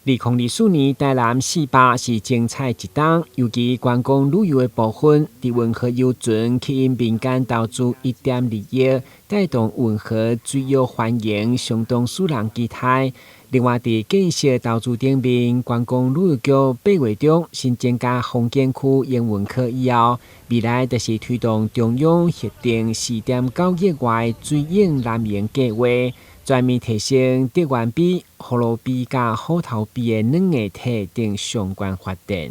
2024年台南四罷是精彩一冬，尤其觀光旅遊的部分，佇運河遊船吸引民間投資1.2億，帶動運河水域繁榮，相當使人期待。另外，佇建設投資頂面，觀光旅遊局8月中新增加風景區營運科以後，未來就是推動中央核定4.9億元水湧南迎計劃。全面提升竹園埤、葫蘆埤佮虎頭埤的軟硬體等相關發展。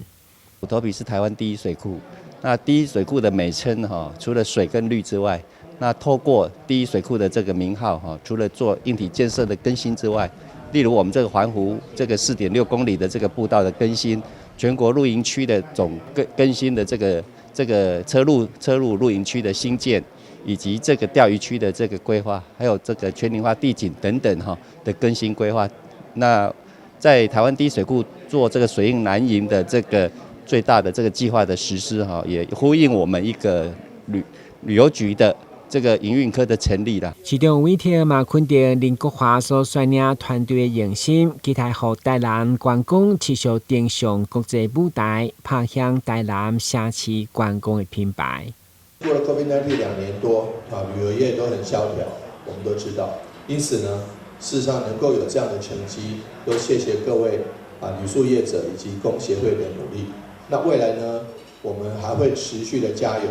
虎頭埤是台灣第一水庫，那第一水庫的美稱哈，除了水跟綠之外，那透過第一水庫的這個名號哈，除了做硬體建設的更新之外，例如我們這個環湖這個4.6公里的這個步道的更新，全國露營區的總更新的這個車路露營區的興建，以及這個釣魚區的這個規劃，還有這個全齡化地景等等哈的更新規劃。那在台灣第一水庫做這個水映南瀛的這個最大的這個計劃的實施哈，也呼應我們一個旅遊局的這個營運科的成立啦。市長委託嘛肯定林國華所率領團隊的用心，期待予台南觀光持續登上國際舞台，拍響台南城市觀光的品牌。過了 COVID-19 2年多，啊，旅遊業都很蕭條，我們都知道。因此呢，事實上能夠有這樣的成績，都謝謝各位啊旅宿業者以及工協會的努力。那未來呢，我們還會持續的加油，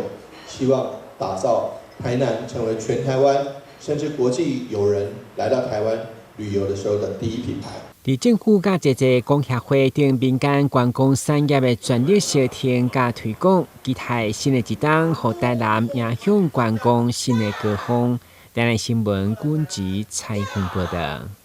希望打造台南成為全台灣甚至國際友人來到台灣旅遊的時候的第一品牌。佇政府佮濟濟工協會等民間觀光產業的全力協調佮推廣，期待新的一冬，予台南迎向觀光新的高峰。台南新聞軍籍採訪報導。